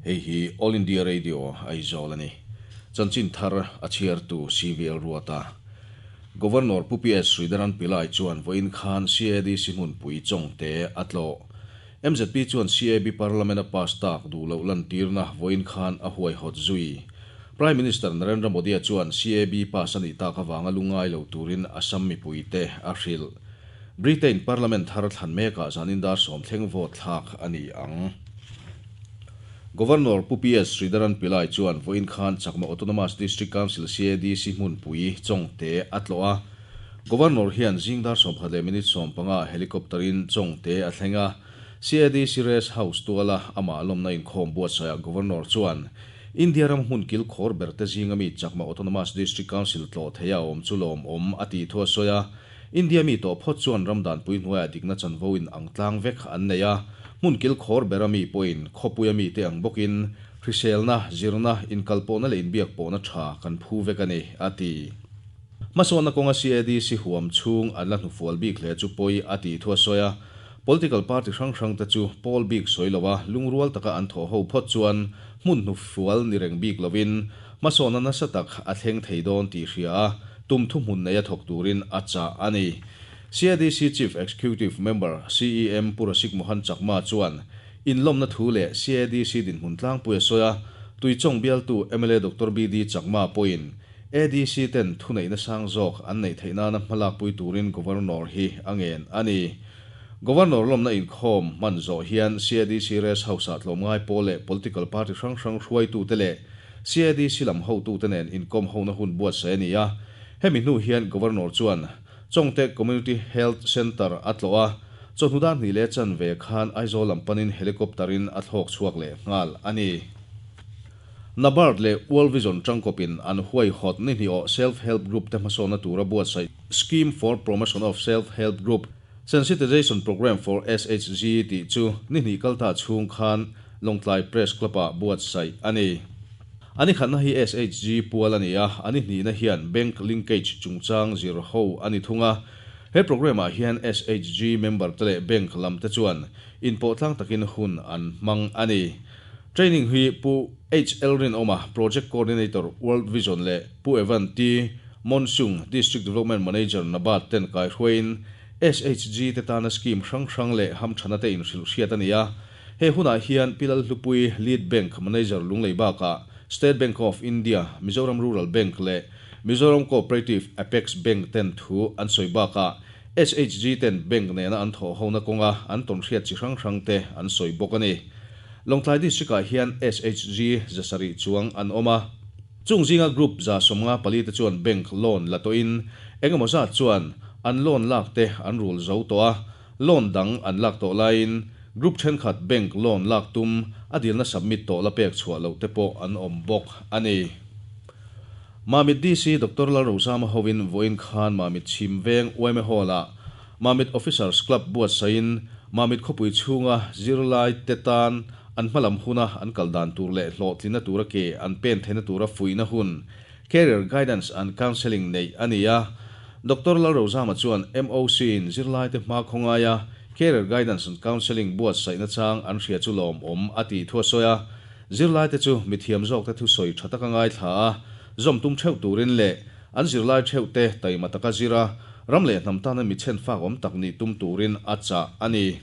Hei hi All India Radio Aizawl a ni. Chanchin thar a chhiartu CVL Ruata. Governor Pu PS Sridharan Pillai chuan vawiin khan CADC hmunpui Chawngte a tlawh. MZP chuan CAB Parliament a pass tak duh loh lantirna vawiin khan a huaihawt zui. Prime Minister Narendra Modi-a chuan CAB pass a nih tak avanga lungngai lo turin Assam mipuite a hrilh. Britain Parliament thar thlan mekah zanin dar sawmthleng vote thlak a ni ang. Governor Pu PS Sridharan Pillai chuan vawiin khan Chakma Autonomous District Council, CADC, hmunpui Chawngte a tlawh a. Governor hian zing dar sawmkhat leh minute sawmpanga helicopter in Chawngte a thleng a. CADC Rest House tuala amah lawmna inkhawm buatsaihah Governor chuan India ram hmun kil khawr ber te zinga mi Chakma Autonomous District Council tlawh theia awm chu lawmawm a tih thu a sawi a. India mi tawh phawt chuan ram danpui hnuaiah dikna chanvo in ang tlang vek an nei a, hmun kil khawr bera mi pawhin khawpuia mite ang bawkin hriselna, zirna, inkalpawhna leh inbiakpawhna tha kan phu vek a ni, a ti. Hmasawnna kawnga CADC huam chhung an la hnufual bik hle chu pawi a tih thu a sawi a, political party hrang hrangte chu pawl bik sawi loa lungrual taka an thawh ho phawt chuan hmun hnufual ni reng bik lovin Hmasawnna nasa tak a thleng thei dawn tih hria a, tum thuhmun neia thawk turin a chah a ni. CADC Chief Executive Member, CEM, Pu Rasik Mohan Chakma chuan inlawmna thu leh CADC dinhmun tlangpui a sawi a, Tuichawng bialtu mla Doctor BD Chakma pawhin ADC ten thuneihna sang zawk an neih theih nana hmalakpui turin Governor hi a ngen a ni. Governor lawmna inkhawm hman zawh hian CADC Rest House-ah tlawmngai pawl leh political party hrang hrang hruaitute leh CADC lam hotute nen inkawm hona hun buatsaih a ni a. Hemi hnu hian Governor chuan Chawngte Community Health Centre a tlawh a, chawhnu dar hnih leh chanve khan Aizawl lam panin helicopter in a thlawk chhuak leh nghal a ni. NABARD leh World Vision tangkawpin an huaihawt ni hnih awh Self Help Group te hmasawnna tura buatsaih Scheme for Promotion of Self Help Group Sensitization Programme for SHG tih chu ni hnih kalta chhung khan Lawngtlai Press Club-ah buatsaih a ni. A ni khatna hi SHG pual a ni a, a ni hnihna hian Bank Linkage chungchang zir ho a ni thung a. He programme-ah hian SHG member te leh bank lam te chuan inpawh tlang takin hun an hmang a ni. Training hi Pu HL Rinawma, Project Coordinator, World Vision leh Pu Evan T. Monsung, District Development Manager, NABARD ten kaihruaiin SHG te tana scheme hrang hrang leh hamthana te inhrilh hriat a ni a. He hunah hian Pi Lalhlupui, Lead Bank Manager Lunglei bakah State Bank of India, Mizoram Rural Bank leh Mizoram Cooperative Apex Bank ten thu an sawi bakah SHG ten bank nena an thawh hona kawnga an tawnhriat chi hrang hrang te an sawi bawk a ni. Lawngtlai District-ah hian SHG zasarih chuang an awm a. Chung zinga group 54 te chuan bank loan la tawhin engemaw zat chuan an loan lak te an rul zo tawh a, loan dang an lak tawh laiin group thenkhat bank loan lak tum a dilna submit tawh la pek chhuah loh te pawh an awm bawk a ni. Mamit DC Doctor Lalrosama hovin vawiin khan Mamit chhim veng yma Hall-ah Mamit Officers Club buatsaihin Mamit khawpui chhunga zirlai te tan an hmalam huna an kal dan tur leh hlawhtlinna tura ke an pen theihna tura fuihna hun Career Guidance and Counselling neih a ni a. Doctor Lalrozama chuan MOC-in zirlaite hma khawngaia Career Guidance and Counselling buatsaihna chang an hria chu lawmawm a tih thu a sawi a. Zirlaite chu mithiam zawkte thusawi tha taka ngaithla a, zawm tum theuh turin leh an zirlai theuhte taima taka zir a, ram leh hnam tana mi chhenfak awm tak nih tum turin a chah a ni.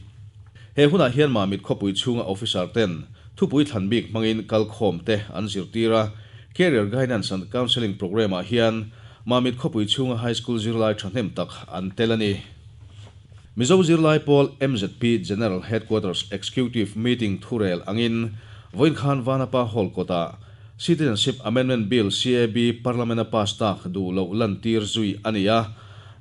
He hunah hian Mamit khawpui chhunga officer ten thupui thlan bik hmangin kalkhawmte an zirtir a, Career Guidance and Counselling Programme-ah hian Mamit khawpui chhunga High School zirlai thahnem tak an tel a ni. Mizo zirlai pawl MZP General Headquarters Executive Meeting thurel angin vawiin khan Vanapa Hall kawtah Citizenship Amendment Bill, CAB, Parliament-a pass tak duh loh lantir zui a ni a.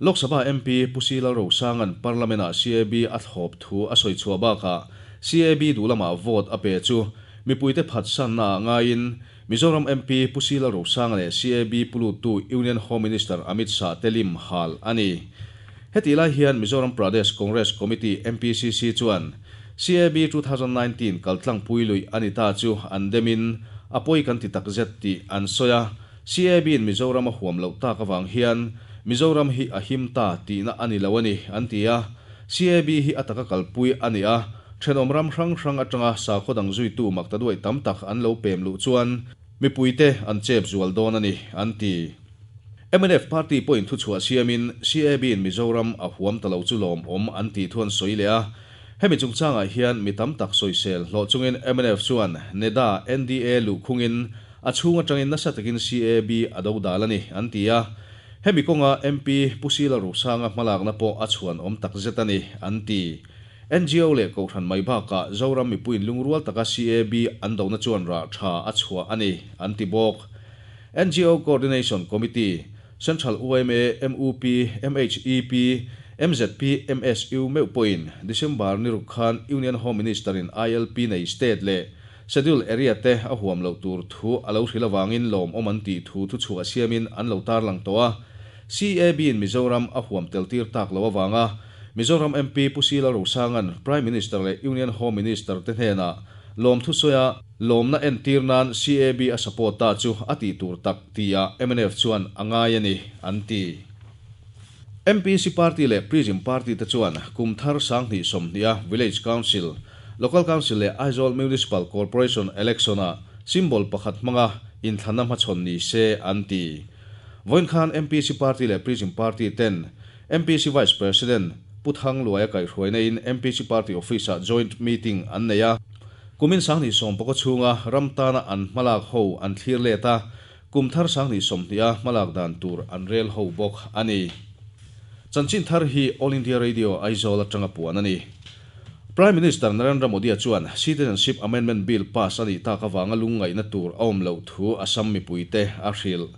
Lok Sabha MP Pu Si Lalrosanga'n Parliament-ah CAB a thlawp thu a sawi chhuah bakah CAB duh lamah vote a pe chu mipuite phatsanna ah ngaiin Mizoram MP Pu Si Lalrosanga leh CAB puluttu Union Home Minister Amit Shah te lim hal a ni. Hetih lai hian Mizoram Pradesh Congress Committee, MPCC, chuan CAB 2019 kaltlangpui luih a ni ta chu an demin a pawi kan ti takzet tih an sawi a. CAB in Mizoram a huam loh tak avang hian Mizoram hi a him ta tihna a ni lo a ni, an ti a. CAB hi a taka kalpui a ni a, Thenawm ram hrang hrang atanga sakhaw dang zuitu maktaduai tam tak an lo pem luh chuan mipuite an chep zual dawn a ni, an ti. Mnf party pawhin thuchhuah siamin CAB-in Mizoram a huam ta lo chu lawmawm an tih thu an sawi leh a. Hemi chungchangah hian mi tam tak sawisel hlawh chungin mnf chuan NEDA, NDA luhkhungin a chhung atangin nasa takin CAB a dodal a ni, an ti a. Hemi kawnga MP Pu Sila Rusanga hmalakna pawh a chhuanawm takzet a ni, an ti. NGO leh Kohhran mai bakah Zoram mipuiin lungrual taka CAB an dona chuan rah tha a chhuah a ni, an ti bawk. NGO Coordination Committee, Central yma, mup, MHEP, mzp, MSU meuh pawhin December ni ruk khan Union Home Minister-in ILP nei state leh Schedule Area te a huam loh tur thu a lo hrilh avangin lawmawm an tih thu thuchhuah siamin an lo tarlang tawh a. CAB-in Mizoram a huam tel tir tak loh avanga Mizoram MP Pu Sila Rosanga'n Prime Minister leh Union Home Minister te hnenah lawmthu sawi a, lawmna entir nan CAB a support ta chu a tih tur tak tihah mnf chuan a ngai a ni, an ti. MPC Party leh Prism Party te chuan kum thar 2020 a Village Council, Local Council leh Aizawl Municipal Corporation Election-ah symbol pakhat hmanga inthlanna hmachhawn ni se an ti. Vawiin khan MPC Party leh Prism Party ten MPC Vice President Pu Thangluaia kaihhruaina in MPC Party Office-ah Joint Meeting an nei a. Kumin 2019 chhunga ram tana an hmalak ho an thlir let a, Kum thar 2020 a hmalak dan tur an rel ho bawk a ni. Chanchin thar hi All India Radio Aizawl atanga puan a ni. Prime Minister Narendra Modi-a chuan Citizenship Amendment Bill pass a nih tak avanga lungngaihna tur a awm loh thu Assam mipuite a hrilh.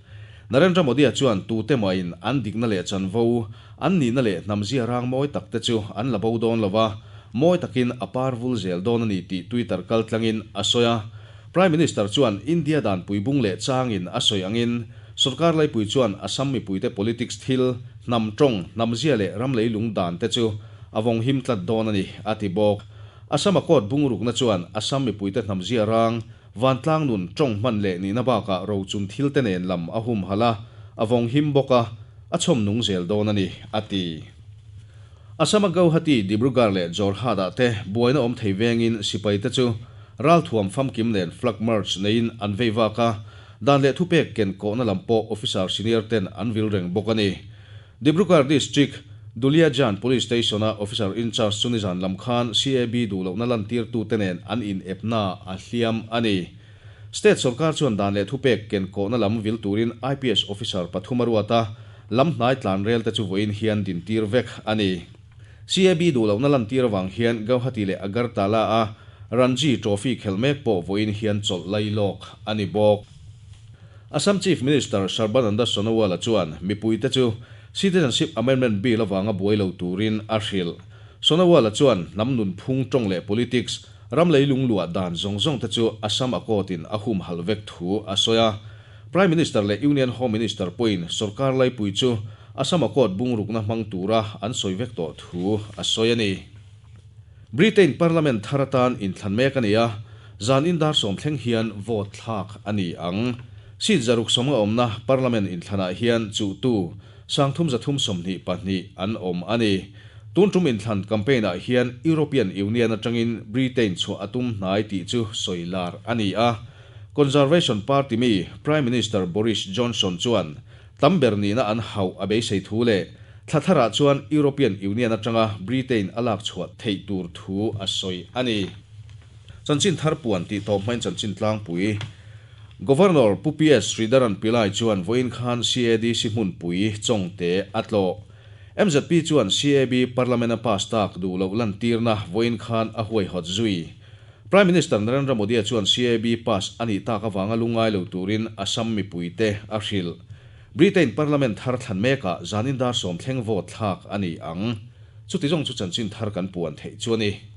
Narendra Modi-a chuan tute mahin an dikna leh chanvo, an nihna leh hnamzia rang mawi takte chu an la bo dawn lo a, mawi takin a par vul zel dawn a ni tih Twitter kaltlangin a sawi a. Prime Minister chuan India danpui bung leh changin a sawi angin sorkar laipui chuan Assam mipuite politics thil, hnam tawng, hnamzia leh ram leilung dan te chu a vawng him tlat dawn a ni, a ti bawk. Assam a court bung rukna chuan Assam mipuite hnamzia rang, vantlang nun, tawng hman leh nihna bakah rochun thil te nen lam a humhalh a, a vawng him bawk a, a chhawm nung zel dawn a ni, a ti. Assam-a Gauhati, Dibrugarh leh Jorhat-ah te buaina awm thei vengin sipaite chu ralthuam famkim nen flag march neiin an vei vak a, dan leh thupek ken kawhna lam pawh officer senior ten an vil reng bawk a ni. Dibrugarh District, Duliajan Police Station-a officer in-charge chu nizan lam khan CAB duh lohna lantirtute nen an inepna a hliam a ni. State sorkar chuan dan leh thupek ken kawhna lam vil turin IPS officer pathum a ruat a, lam hnai tlan rel te chu vawiin hian dintir vek a ni. CAB duh lohna lantir avang hian Gauhati leh Agartala-a Ranji Trophy khelh mek pawh vawiin hian chawlh lai lawk a ni bawk. Assam Chief Minister Sarbananda Sonowal-a chuan mipuite chu Citizenship Amendment Bill avanga buai lo turin a hrilh. Sonowal-a chuan hnam nunphung tawng leh politics, Ram leilung luah dan zawng zawng te chu Assam Accord-in a humhalh vek thu a sawi a. Prime Minister leh Union Home Minister pawhin sorkar laipui chu Assam Accord bungrukna hmang tura an sawi vek tawh thu a sawi a ni. Britain Parliament thar atan inthlan mek a ni a, zan in dar sawm thleng hian vote thlak a ni ang. Seat 600 awmna Parliament inthlanah hian chuhtu 3322 an awm a ni. Tun tum inthlan campaign-ah hian European Union atangin Britain chhuah a tum hnai tih chu sawi lar a ni a. Conservation Party mi Prime Minister Boris Johnson chuan tam ber nihna an hauh a beisei thu leh thla tharah chuan European Union atanga Britain a lak chhuah theih tur thu a sawi a ni. Chanchin thar puan tih tawp hmain chanchin tlangpui Governor Pu PS Sridharan Pillai chuan vawiin khan CADC hmunpui Chawngte a tlawh. MZP chuan CAB Parliament a pass tak duh loh lantirna vawiin khan a huaihawt zui. Prime Minister Narendra Modi-a chuan CAB pass a nih tak avanga lungngai lo turin Assam mipuite a hrilh. Britain Parliament thar thlan mekah zanin dar sawm thleng vote thlak a ni ang. Chuti zawng chu chanchin thar kan puan theih chu a ni.